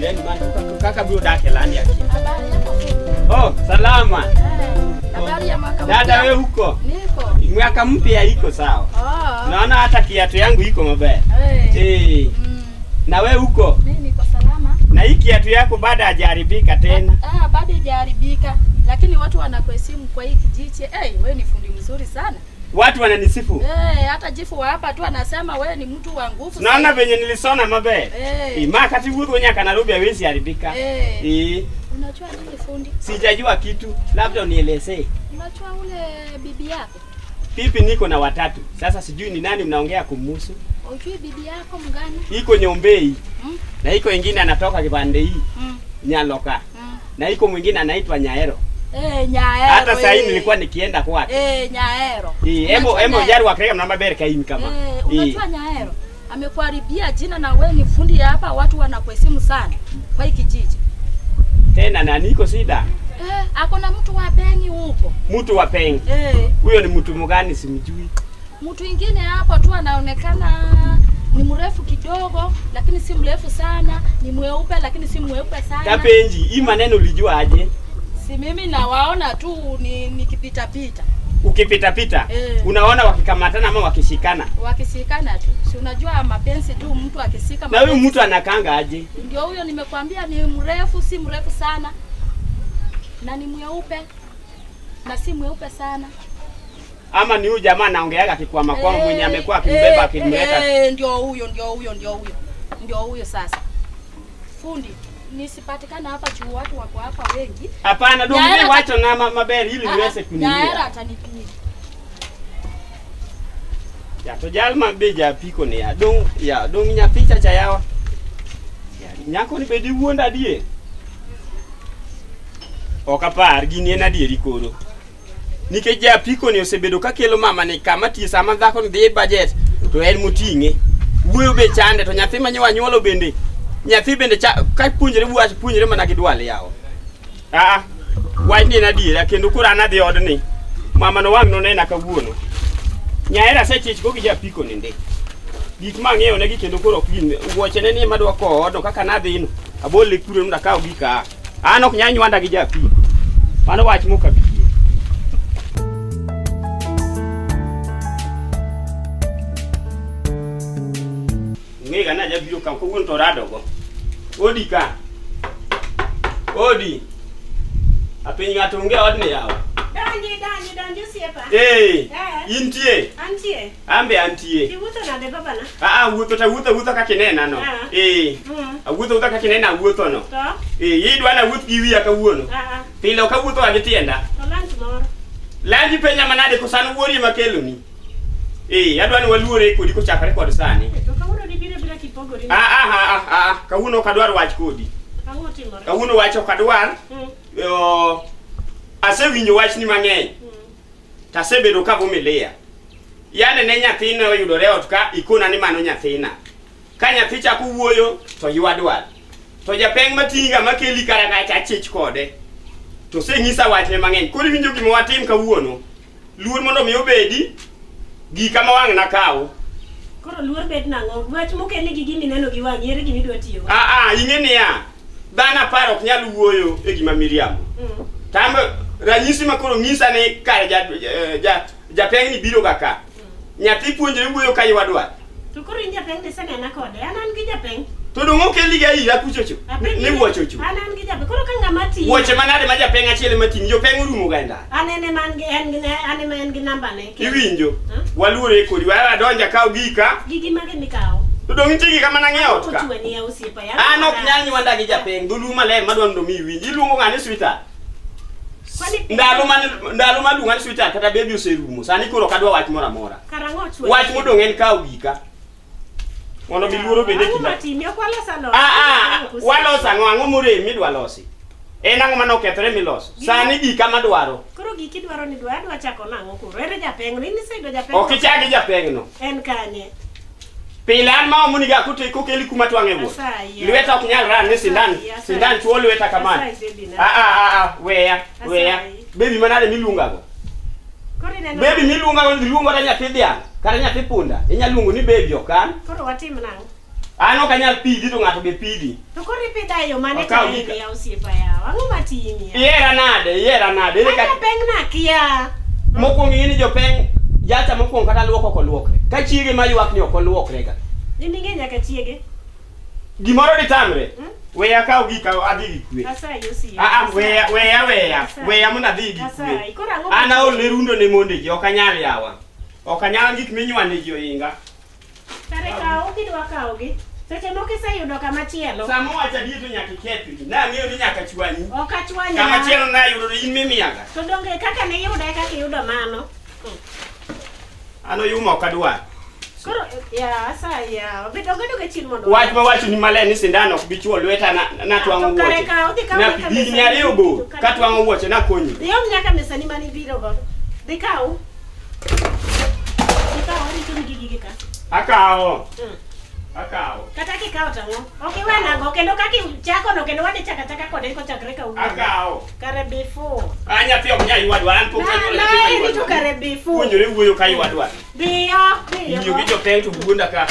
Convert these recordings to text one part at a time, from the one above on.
owinjre ni man kaka biro dak e landi akia. Habari yako fundi? Oh, salama. Eh, habari ya mwaka mpya? Dada we huko? Niko. Mwaka mpya iko sawa. Oh. Naona hata kiatu yangu iko mabaya. Eh. Eh. Na we huko? Mimi niko salama. Na hii kiatu yako bado hajaharibika tena. Ah, bado haijaharibika. Lakini watu wanakuheshimu kwa hii kijiji. Eh, wewe ni fundi mzuri sana. Watu wananisifu. Eh, hata jifu wa hapa tu anasema wewe ni mtu wa nguvu. Naona sana. venye nilisona mabe. Eh. Ma kati wuodho nyaka Nairobi hawezi haribika. Eh. Eh. Unajua nini fundi? Sijajua kitu, labda unielezee. Unajua ule bibi yako? Pipi niko na watatu. Sasa sijui ni nani mnaongea kumhusu. Ujui bibi yako mgani? Iko Nyombei Mm. na iko ingine anatoka kipande hii Nyaloka na iko mwingine anaitwa Nyaero. Eh, Nyaero. Hata saa hii eh. nilikuwa nikienda kwake. Eh, Nyaero. Eh, emo Unajua emo Nyaero? jaru wakrega mna maber kain kama. Eh, Eh. unajua Nyaero amekuharibia jina na wewe ni fundi hapa, watu wanakuheshimu sana kwa hii kijiji. Tena na niko sida. Eh, ako na mtu wa bengi huko. Mtu wa peng. Eh, Huyo ni mtu mgani simjui. mtu ingine hapo tu anaonekana ni mrefu kidogo, lakini si mrefu sana, ni mweupe lakini si mweupe sana. Kapenji, hii maneno ulijua aje? Si mimi nawaona tu ni nikipita pita. Ukipita pita Eh. unaona wakikamatana ama wakishikana. Wakishikana tu. Si unajua mapenzi tu mtu akishika Na huyu mapenzi. mtu anakanga aje? Ndio huyo nimekwambia ni mrefu, si mrefu sana. Na ni mweupe. Na si mweupe sana. Ama ni huyu jamaa anaongeaga akikwama kwama Eh, mwenye amekuwa akimbeba eh, akimleta. Eh, ndio huyo, ndio huyo, ndio huyo. Ndio huyo sasa. Fundi, nisipatikana hapa juu watu wako hapa wengi. Hapana, dong Nyaera ni wacho na maberi ili niweze Ah, Nyaera kunilia. atanipiga. Ya to jal ma be japiko ni ya dong ya dong nyathi cha cha yawa. Ya nyako ni bedi wuonda adier. Ok apar gini en adieri koro. Nikech japiko ni osebedo kakelo mama ni kama tiyo sama dhako ni dhi e budget to en moting'e. Wuoyo be chande to nyathi ma nyowa nyuolo bende nyathi bende cha, ka puonjre wach puonjre mana gi dwal yawa. Aa, wach ni en adiera kendo koro an adhi odni. Mama no wang' nonena kawuono. Nyaera asechich go gi japiko ni ndi. Gik ma ang'iewo negi kendo koro ok gin wuochene ni ema dwa kowo odno kaka nadhino. Abole kure mondo akaw gika. An ok nyal nywanda gi japiko. Mano wach mok abi yie. Ong'ega ni ajabiro ka kawuono to oradogo. Odi ka. Odi. Apiny ng'ato onge odni yawa. Donji, donji, donji osiepa. Eh, Eh. intie. Antie. An be antie. Iwuotho nade babana? Ah, ah, wuotho to awuotho awuotha kaka inena no. Ah. Eh. Awuotho awuotha kaka inena awuotho no. To? Eh, idwa na awuoth gi wiya kawuono. Ah, ah. Pile ok awuotho ga gi tienda. To lunch moro. Lanji penja manade koso an wuori ema keloni. Eh, adwa ni waluore kodi kochakore kod sani. Eh, To kawuono dibiro abira kipogori. Ah, ah, ah, ah, ah, kawuono ok adwar wach kodi. Ang'o otimore? Kawuono wach ok adwar. Yo, asewinjo wachni mang'eny. To asebedo ka vumilia. Yane ne nyathina oyudore e ot ka ikona ni mano nyathina. Ka nyathi chako wuoyo to ywa dwal. To japeng' mating'i ga makeli kara kacha achich kode. To osenyisa wachne mang'eny. Koro iwinjo gima watim kawuono. Luor mondo mi obedi gika ma wang' nakaw. Koro luor bet nang'o? Wach mokelni gi gima ineno gi wang'i, ere gima idwa tiyogo? Ah ah, ing'e niya, dhano apar ok nyal wuoyo e gima miriambo. Tam ranyisi ma koro nyisa ni kare ja, ja, japeng' ni biro ga ka. Nyathi puonjre wuoyo ka ywa dwal. To koro in japeng' nisenena kode. An an gi japeng'. To dong' okeli ga ira kuchocho. Apenji Ni wuochocho. An an gi japeng'. Koro ka ng'ama tiyo. Wuoche manade ma japeng' achiel ema ting'i, jopeng' orumo ga e ndara. An en ema an gi en gi an ema en gi namba ne. Iwinjo? Huh? Waluore kodi, wa adonja kaw gika. Gigi mage mikawo? To dong' nitie gika mana ng'iewo ot ka. Ochweni ya osiepa ya. An ok nyal nywanda gi japeng', dholuo maler madwa mondo mi iwinj. Iluongo ng'ani sweetheart. Kwani Ndalo mane ndalo maluonga ni sweetheart kata baby oserumo. Sani koro ok adwa wach moro amora. Karang'o ochweni? Wach modong' en kawo gika. Mondo mi luoro obed e Ang'o kinda. matimi? Ok walos alosa. Ah ah, waloso ang'o ang'o morem midwa losi? En ang'o mane okethore miloso? Sani gika madwaro. Koro giki dwaro ni dwa adwa chako nang'o koro? Ere japeng'? In iseyudo japeng'? Ok ichak gi japeng'no. En kanye? Pile an ma omoni ga kote kokeli kuma twang'e wuoth. Asayi. Lweta ok nyal ran ni sindan Asayi, asayi. sindan chuo lweta kamano. Asayi, baby na. Ah ah ah ah, weya weya. Asayi. Baby manade miluongago? Koro ineno. Baby miluongago iluongo kata nyathi dhiang' kata nyathi punda. Inya luongo ni baby ok an. Koro watim nang'o? An ok anyal pidhi to ng'ato be pidhi. To koro ipidha e yo mane Okaw to gika. ya osiepa yawa? Ang'o matimi? Ihera nade? Ihera nade? Ere Kata kaka peng nakia. mokwongo ing'e ni jopeng jacha mokwongo kata luok ok oluokre. Ka chiege ma ywak ni ok oluokre ga. In ing'e nyaka chiege. Gimoro ditamre. Hmm? Weya akaw gika adhi gi kwe. Asayi osiepa. Ah, ah, weya weya weya. Asayi. Weya mondo adhi gi kwe. Asayi. Koro ang'o An aol ne rundo ne monde ji, ok anyal yawa. Ok anyal gik minywande ji ohinga. Kare kaw kidwa kawgi. Seche moko iseyudo kama chielo. Sama owacho adier to nyaka ikethri. Nang'eyo ni nyaka chwanyi. Ok achwanya. Kama chielo nayudo to in mimiyaga. To donge kaka ne iyuda e kaka iyudo mano. An oyuma ok adwar. Koro ya asayi ya. Bedo gedo ga chien mondo. Wach mawacho ni maler ni sindan ok bi chuo lweta na natwang'o To kare wuoche. kaw, dhi kaw Na nyaka higni mesa ariyo ni bor to kare- katwang'o wuoche nakonyi. Dhi om nyaka mesani mane ibiro godo. Dhi kaw. Dhi kaw arito ni gigi ka. Akawo. Mm. Akawo. Kata kikawo to ang'o? Ok iwenago kendo kaka ichakono kendo wadhi chako achaka kode kochakre kawuono. Akawo. Kare before. A nyathi ok nyal ywadwa an pok Na anyuolo na nyathi ma irito ywadwa. kare before. Puonjore wuoyo ka ywadwa. Dhiyo, dhiyo. Ing'iyo gi jopeng to wuonda ka.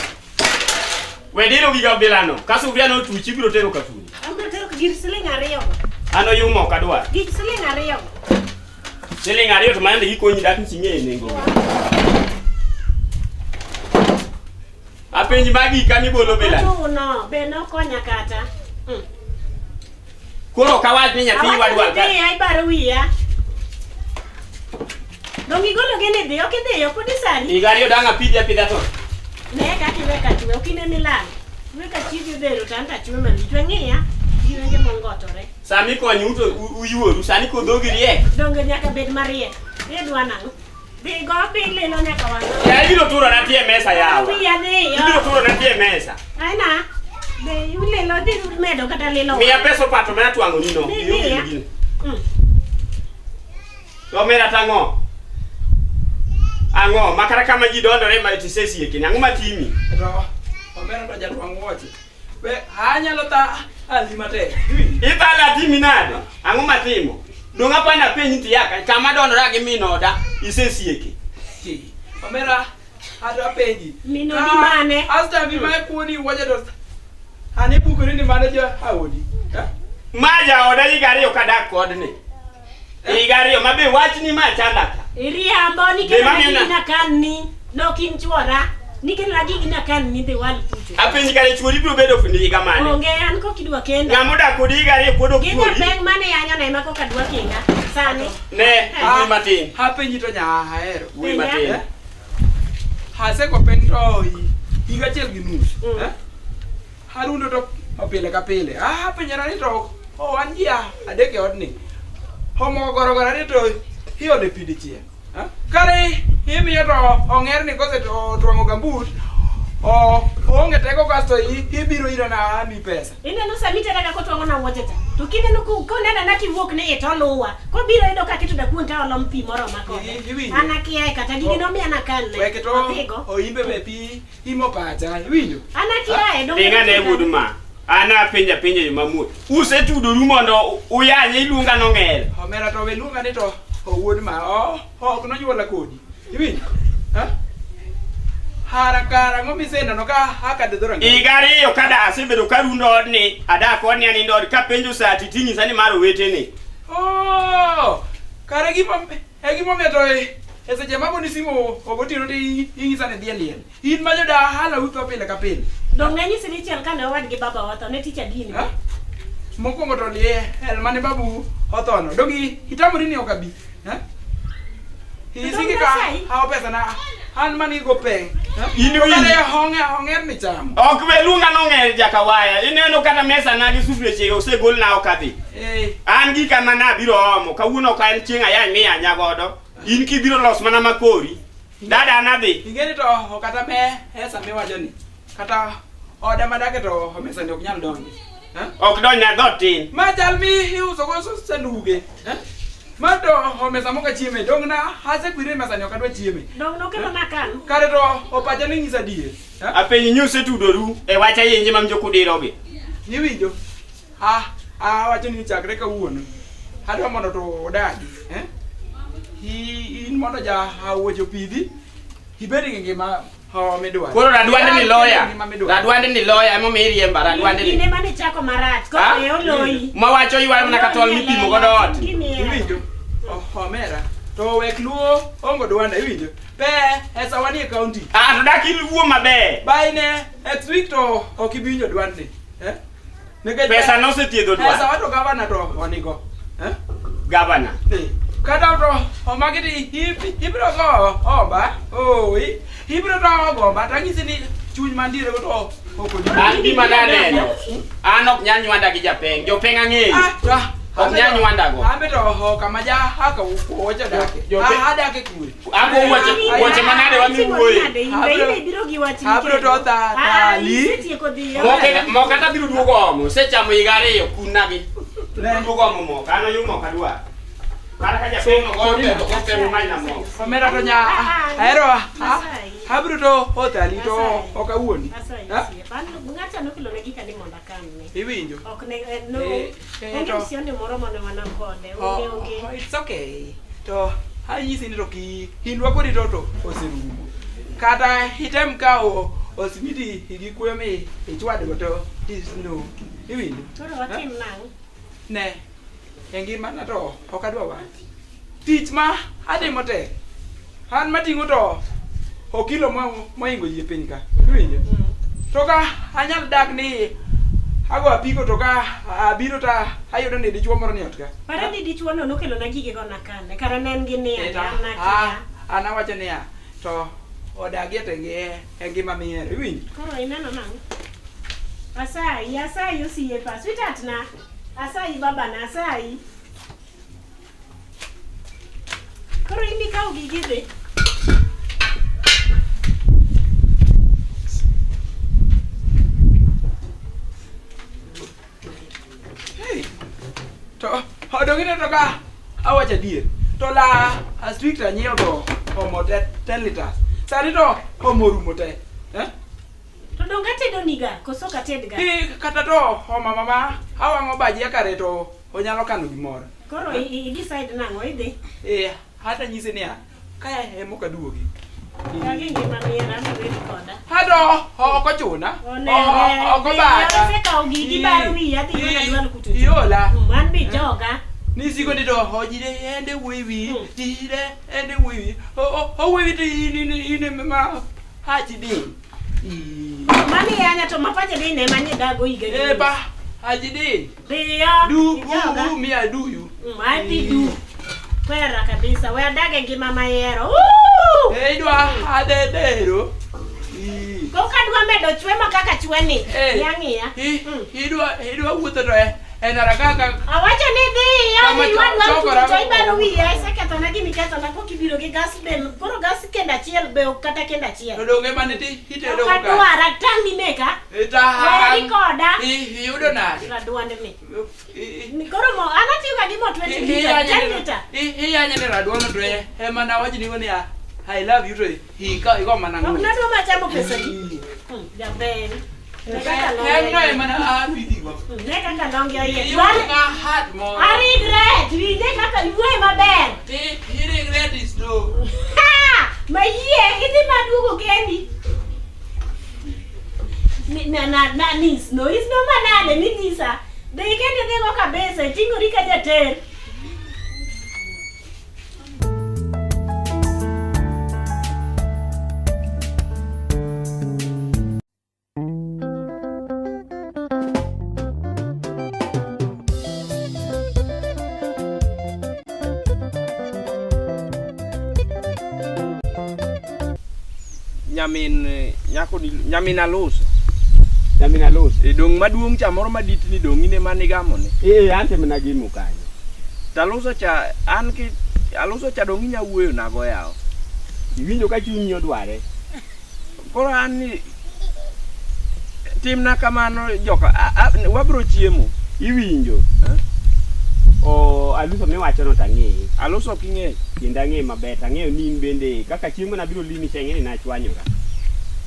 We diro giga bilano. Ka sufuria no otuch ibiro tero ka fundi. Abiro tero gir siling ariyo. An oyuma ok adwar. Gik siling ariyo. Siling ariyo to mano gikonyi dak niching'e nengo. Apenji magi ka mibolo bilano. Ochuno, be nokonya kata. Mm. Koro ok awach ni nyathi Awacho ywadwa ni ka. dhiyo, ibaro wiya. Dong igolo gi ni dhi, ok idhiyo, pod isani. Higa ariyo dang' apidhi apidha to. Ne kaka iwe ka chwe, ok ine milal. Iwe ka chiegi odhero to an to achwe malich. We ng'iya, gi wenge mongotore. Sami konyu to uyuoru, sani kodhogi riek. Donge nyaka bed mariek. Idwa nang'o? Dhi go piny lilo nyaka wang'a. Ya ibiro turo na tie mesa yawa. Wiya dhiyo. Ibiro turo na tie mesa. Aina, be ulilo dhi medo kata lilo. Miya pesa opato mana twang'o ni no. Ni- Ionge miya. gi gino. Mm. To omera tang'o? Ang'o? Makata kama ji dondore ma tisesieki ni ang'o matimi? To omera to jatwang' wuoche. We anyalo tha ali matek. Iwinjo? Ithalo atimi nade? Ang'o matimo? Dong' apani apenji tiyaka kama dondora gi min oda isesieki. Hi, Omera adwa penji. Min odi mane? Asta bi ma kuoni wuoche to ani bukori ni mano jo aodi. Eh? Ma jaoda higa ariyo kadak kodni. Higa ariyo ma be wachni ma chanda ka. Iriambo Be nikelona mamiyo gigi na- nakanni. Nok in chuora. Nikelona gigi nakanni dhi wal kucho. Apenji kare chuori biro bedo fundi higa mane? Onge an kok idwa kenda. Ng'ama odak kodi higa ariyo pod ok Gi chuori. japeng mane yanyo ema koka dwa kenda. Sani. Ne, wuoyi matin. Apenji to nya ahero. Wuoyi matin. Eh? Aseko peng to higa achiel gi nus. Mm. Eh? Harundo to pile ka pile. Ah, penjana ni to oh, an ji adek e odni. Homo gorogoro ni to iole pi dichiel. Eh? Kare imiyo to ong'er ni kose to twang'o gambut o oonge teko kasto ibiro ira na ami pesa. Ineno sami tera ka kotwang'o na wuoche cha. To kineno konena na kiwuok ni to luwa. Kobiro yudo ka aketo dakuon ta olom pi moroma kode. Iwinjo? An akiaye kata gigi nomiya nakanne. Weke to Adhigo. oimbe be pi imo pacha. Iwinjo? An akiaye donge. Ring'ane wuod ma. An apenjo apenja yo mamuol. Usetudoru mondo uyanye iluonga nong'er. Omera to we luonga ni to owuod ma o ok nonyuola kodi. Iwinjo? Ha? Hara kara ang'o miseneno ka akadho dhoranga? Higa ariyo kada asebedo karundo odni, adak odni anindo ot kapenjo sa titing'isa ni mar owetene. Oh! Kare gima e gimomiyo to e seche magoni simu ogotieno to ing'isa ni dhi e liel. In ma jodahala utho pile ka pile. Dong ne nyisi dichiel kane owadgi baba otho ne tich adini. Ha? Mokwongo to liel mane babu othono. Donge itamori ni ok abi? Ha? Isiki ka hawo pesa na an mani go peng. Ha? In To winji. Kare hong'e hong'er ni chamo. Ok we luonga nong'er jakawaya. Ineno kata mesa na gi sufriechego osegolna ok adhi. Eh. An gika mana abiro omo. Kawuono ok en chieng' ayany miyanya godo. In kibiro los mana makori. Dada an adhi. Ing'e ni to ok kata mesa miwacho ni kata oda madake to mesa ni ok nyal donje. Ha? Ok donjna dhoot tin. Ma chal mi iuso go sanduge. Eh? Ma to mesa moka chieme dong na asekwire mesa ni ok adwa chieme. Dong nokelo nakan. Kare to opacha ni nyisa adier. Eh? Apenji ni usetudoru e wach ayenje ma mjokudirogi. Iwinjo? Ah, awacho ni chakre kawuono. Adwa mondo to odagi. Eh? In mondo ja awuocho pidhi, ibed gi ngima ho midwaro. Koro radwande ni loya. Gima midwaro. Radwande ni loya emomiyo iriemba radwande Kinde ni. mane chako marach, Ah? koro e oloyi. Mawacho yware mana ka tol mipimo godo ot. Iwinjo? Oh, Omera. To wek luo ongo dwanda iwinjo. Pe pesa wanie county. Ah, to dak iwuo maber. By ne next week to ok ibi winjo dwandni. Eh? Nikech Pesa nosethiedho Pesa dwar. wato gavana to onigo. Eh? Gavana. Eh, Kata to omaki ti ibiro go omba. Oi. Ibiro to gomba tang'isi ni chuny mantiere go to ok odi. An gima naneno. An ok nyal nywanda gi japeng. Jopeng ang'eyo. Ah, to- Ok nyal nywanda go. Ambe to kama ja haka wuoche dake. Jope- Ah, adake kure. Ako wuoche wuoche manade wamiwuoye. Ibiro gi wach Abiro to tha- thali. Isetieko dhiyo. Moke moka ta biro duogo omo. Osechamo higa ariyo kunagi. Ne. Duogo omo moka. An oyumo ok adwar. Kata ka japeng ogoyo pesa ok temo manyna moko. Omera to nya Ah, ah, ahero Masai. abiro to othali to Masai. ok awuondi. Asayi, Ha? osiepa. An ng'acha nokelo ne gika ni mondo akanne. Iwinjo? Ok ne eh, no. Eh, eh, Onge to- uhusiano moro mane wan kode. Oh, Onge onge. oh, it's okay. To anyisi ni to ki hindwa kodi to to oserumo. Kata item kawo osimiti gi kuyo mi ichwadgo to is no. Iwinjo? Koro watim nang'o? Ne. E ngimana to ok adwa wach. Tich ma atimo tek. An mating'o to okilo moingo yie piny ka. Iwinjo? To ka anyal dak ni ago apiko to ka abiro ta ayudo ni dichuo moro ni ot ka. Para ni dichuo no nokelo na gige go nakanne. Kara ne en gi niang', Eta, an nakia. ah, an awacho niya, to odagie to e ngima mihero, iwinjo? Koro ineno nang'o? Asayi, asayi osiepa. Sweetheart na. Asayi babana, asayi. Koro in ikawo gigi idhi. Hey, to odong'ine to ka awacho adier, to la astrik to anyiewo to omo te 10 liters. Sani to omo orumo te. Eh? To donge atedo niga, koso ok atedga? Ki kata to homa mama awang'o bajia kare to onyalo kano gimoro. Koro i decide nang'o idhi? Eh, hata nyise niya, ka emo ok aduogi. Kagi ngima miera ma weri koda. Hato ok ochuna. Onere. Ok obata. Asekawo gigi bar wiya adhi mana dwal kucho. Iola. Mm, An be joga. Nisiko ni to ojire ende wuoyi Mm. jire ende wuoyi owuoyi to in in in ma hachi din. Mani yanya to mapache dhi ne manye dago higa gi Eh nus. ba hachi din. Dhiyo. Du ijoga. u mi aduyu. Mm, adhi du. Kwera kabisa. We adag e ngima mahero. Ooh! Eh idwa adedero. Kok adwa medo chwe ma kaka chwe ni. Eh. Ng'iya ng'iya. Mm. Idwa idwa wuotho to e e ndara kaka Awacho ni dhiyo, Kama ni wadwa chokora to ibaro go. wiya, isekethona gima ikethona kok ibiro gi gas be, koro gas kendo achiel be ok kata kendo achiel. to donge mane ti itedo Ok adwar, atang' ni meka. Ta Weri koda. Iyudo nade? Raduandni. I- Ni Koro mo, an atiyoga gi mo 20 liter, 10 liter. Iyanye ni raduono to ema nawach ni niya I love you to ika igo mana Ok ng'wech. nadwa machamo pesagi. Jaber. Ne kaka longe. En no ema na apidhigo. Ne kaka longe oyiech. Iyudo ka hat moro. A regret, winje kaka iwuoyo maber. I I regret is no. Ha! Mayie, idhi maduogo kendi. Ni- Na na na nis no is no manade minyisa. Dhi kendi dhigo kabisa, iting'ori ka jater. Nyamin nyako ni nyamin aluso. Nyamin aluso. E dong' maduong' cha moro madit ni dong' in ema nigamo ni. Eh, ante mana gimo kanyo. To aluso cha an ki aluso cha dong' inya wuoyo nago yawa. Iwinjo ka chunyi odware. Koro an ni timna kamano joka wabro chiemo. Iwinjo. Eh? O aluso miwachono to ang'eye. Aluso ok ing'eyo. Kendo ang'eye maber. To ang'eyo ni in bende kaka chieng' mana biro limi cha ing'e ni nachwanyora.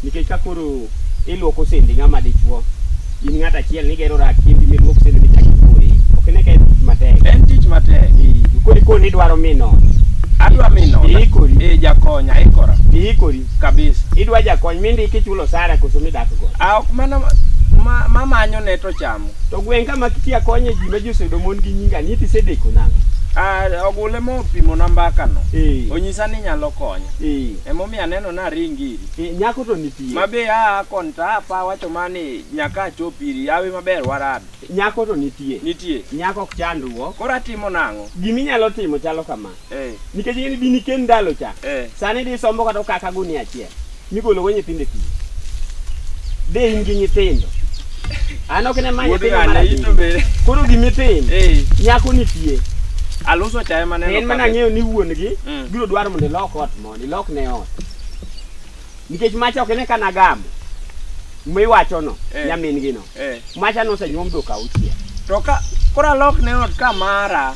Nikech ka koro iluoko sende ng'ama dichuo, in ng'at achiel nigero rak kendi miluok sende michak iboye. Ok ine ka en tich matek. En tich matek. Koro ikoni idwaro minono. Adwa mino. Iikori. Eh, jakony aikora Iikori. kabisa. Idwa jakony mindiki ichulo sara koso midak godo. Ah, ok mana ma mamanyo ne to chamo. To gweng' kama kitia konye ji ma ji oseyudo mon gi nyinga ni tisedeko nang'o? Ah, ogule mopimo na mbaka no. Eh. Onyisa ni nyalo konya. Eh. Emomiyo aneno na ring iri. Eh, nyako to nitie. Ma be aa kon to apa wacho mani nyaka achop iri yawi maber warad. Nyako to nitie. Nitie. Nyako ok chandruok. Koro atimo nang'o? Giminyalo timo chalo kama. Eh. Nikech ing'e ni dini ken ndalo cha. Eh. Sani di sombo kata okaka gunia achiel. Migolo go nyithindo e pii. De in gi nyithindo. An ok ne ma Wuod nyithindo mar ng'ane ito abiriyo. be. Koro gimitim. Eh. Nyako nitie. Aluso cha ema neno. En mana kaka- ng'eyo ni wuon gi Mm. biro dwaro mondo ilok ot mondo ilok ne ot. Nikech macha ok ine ka nagamo. Miwachono Eh. nyamin gi no. Eh. Macha nosenyuom dhok auchiel. To ka koro alok ne ot ka mara.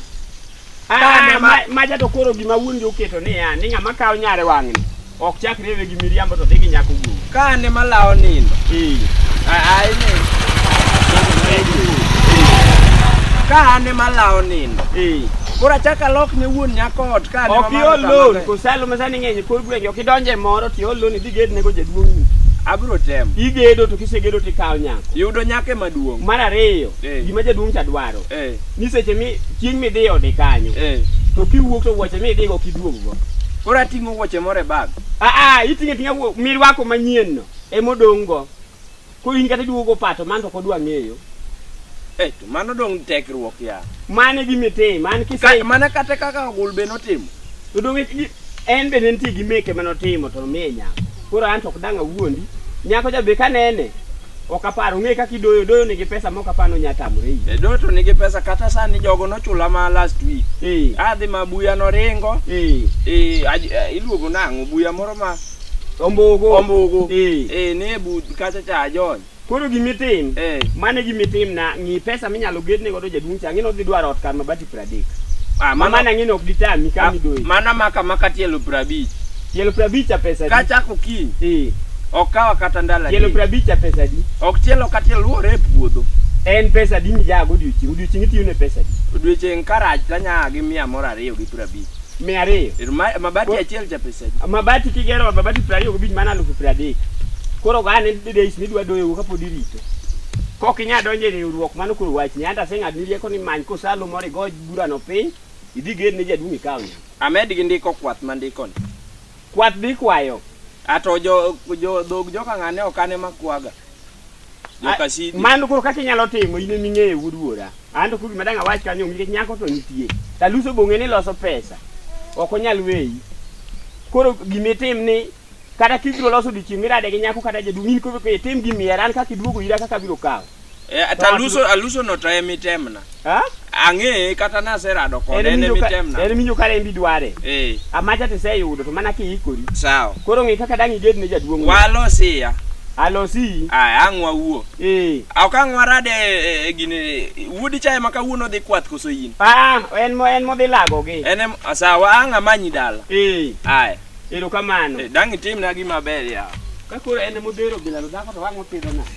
Ah, Kane ma- macha to koro gima wuon gi oketo niya ni ng'ama kawo nyare wang'ni ok chak rewe gi miriambo to dhi gi nyako wuon. Ka an ema lawo nindo. Eh. Ai ne. Ka an ema lawo nindo. Eh. Koro achak alok ne wuon nyako ot ka an ema Ok mano iol kama loan ber. kosalo ma sani ng'eny e kor gwenge ok idonje moro to iol loan idhi ged nego jaduong'ni. Abiro temo. Igedo to kisegedo to ikawo nyako. Yudo nyako ema duong'. Mar ariyo, Eh. gima jaduong' cha dwaro Eh. ni seche mi chieng' midhi e ode kanyo Eh. to kiwuok to wuoche midhigo ok iduoggo. Koro ating'o wuoche moro e bag. Ah, ah, iting'o ating'a mirwako manyien no emodong' go. Koro in kata iduogo pato mano to ok odwa ng'eyo. Eh, to mano dong' tekruok ya. Mano e gima itim, an Ka, kise mana kata kaka ogul be notimo. to dong' en be ne nitie gi meke manotimo to nomiye nyako. Koro an to ok dang' awuondi. Nyako cha be kanene ok apar ong'e kaka idoyo, doyo nigi pesa mok apar ni onya tamore iyi. E do to nigi pesa kata sani jogo nochula ma last week. Eh, Adhi ma buya noringo. eh, Eh, iluongo nang'o buya moro ma ombugu. ombugu. Eh. Eh, ne but kacha cha ajony. Koro gimitim, Eh. mano e gimitim na ng'i pesa minyalo gedne godo jaduong' cha, ang'e ni odhi dwaro ot kar mabati 30. Ah, Ma mano mano ang'e ni ok ditami kama idoye. Mano maka maka tielo 50. Tielo 50 cha pesa adi? Kachako kiny Eh, ok kawa kata ndalo tielo adek. 50 cha pesa adi? Ok tielo ka tielo luwore e puodho. En pesa adi mijago odiochieng'? Odiochieng' itiyo ne pesa adi? Odiochieng' karach tanya gi 150. 200. Er, mabati achiel cha pesa adi? Mabati kigero ot mabati 25 mano 30,000. Koro go ane days midwa doyogo kapod irito. Kok inya donjo e riwruok mano koro wachni. Anto aseng'adoni rieko ni many kosalo moro igo burano piny, idhi ged ne jaduong' ikaw nyako. Amed gi ndiko kwath mandiko ni. Kwath dhi kwayo. Ato jo jo dhog joka ng'ane ok ane makwaga. Joka Sidi. Mano koro kaka inyalo timo in ema ing'eyo wuod wuora. An to koro gima dang' awach kanyo onge nikech nyako to nitie. Taluso bong'e ni loso pesa. Ok onyal weyi. Koro gimitim ni kata kibiro loso odiochieng' mirade gi nyako kata jaduong' in koro itim gimihero an kaka iduogo ira kaka abiro kawo. Eh, to aluso aluso no to ema itemna. Ha? Ang'eye kata naserado kode en En ema ema itemna. winjo ka rembi dware. Eh, Amacha tiseyudo to mana kiikori. sawa. Koro ng'i kaka dang' iged ne jaduong'. Walosiya. Alosi. Aya, ang' wawuo. Eh. Ok ang' warade e, e, gini wuodi cha ema kawuono dhi kwath koso in. Ah, en mo en modhi lagogi. En em sawa ang' amanyi dala. Eh, Aya. erokamano. Eh, dang' itimna gima ber yawa. Ka koro en emodhero bilano dhako to wang' opidho nade?